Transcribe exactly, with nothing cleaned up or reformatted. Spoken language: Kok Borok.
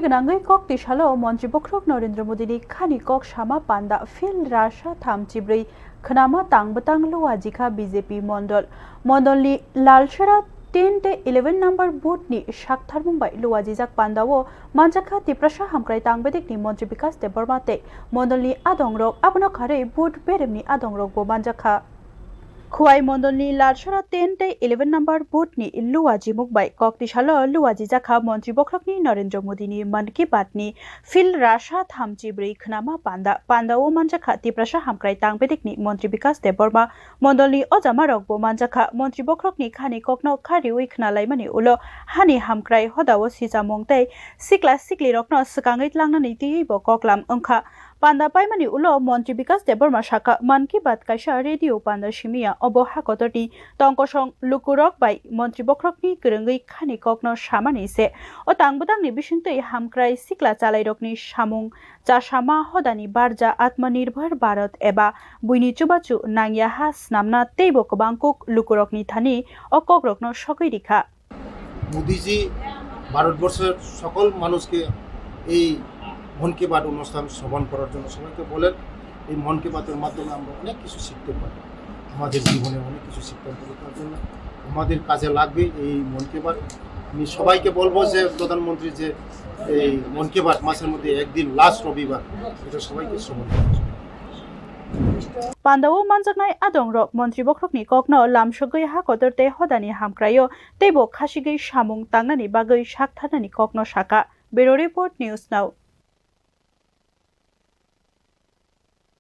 Gwnangwi kok tisalo Montri Bokhorok Narendra Modini khani kok sama panda Phil Rasa thamchibrwi khnama tang bwtang luajikha B J P mondol. Mondolni Lalsara ten tei eleven number booth ni saktharmung bai luajijak pandao manjakha Tiprasa hamkrai tang bedekni Montri Bikas Debbarma tei mondolni adongrok, abono kharwi booth beremni adongrokbo manjakha. Khowai mondolni Lalsara ten tei eleven number booth ni luajimung bai kok tisalo luajijakha Montri Bokhorokni Narendra Modini Mann Ki Baat ni Phil Rasa thamchibrwi khnama panda. Pandao manjakha Tiprasa hamkrai tang bedekni Montri Bikas Debbarma, mondolni ojamarokbo manjakha. Montri Bokhorokni khani kokno khariwi khnalaimani ulo hani hamkrai hodao sichamung tei sikla siklirokno swkangwi tlangnani twiwi bo koklam wngkha. Panda paimani ulo Montri Bikas Debbarma sakha, Mann Ki Baat kaisa radio panda simiya, obo hakotorni tongkosong lukurok bai Montri Bokhorokni kwrwngwi khani kokno samani se. O tang bwtangni bisingtwi hamkrai sikla chalairokni samung, chasama hodani barja Atmanirbhar Bharat eba buini chubachu nangya ha snamna teibo kwbang kuk lukurokni thani o kokrokno sogwi rikha. মোদিজি ভারতবর্ষের সকল মানুষকে এই মন কি বাত অনুষ্ঠান শ্রবণ করার জন্য সবাইকে বলেন। এই মন কি বাতের মাধ্যমে আমরা অনেক কিছু শিখতে পারি, আমাদের জীবনে অনেক কিছু সিদ্ধান্ত নেওয়ার জন্য আমাদের কাজে লাগবে এই মন কি বাত। আমি সবাইকে বলবো যে প্রধানমন্ত্রী যে এই মন কি বাত মাসের মধ্যে একদিন লাস্ট রবিবার, এটা সবাইকে শ্রবণ করার জন্য। Pandao manjaknai adongrok Montri Bokhorokni kokno lamsogwi hakotor tei hodani hamkraio teibo khasigwi samung tangnani bagwi saktharnani kokno sakha. Bureau Report, News Now.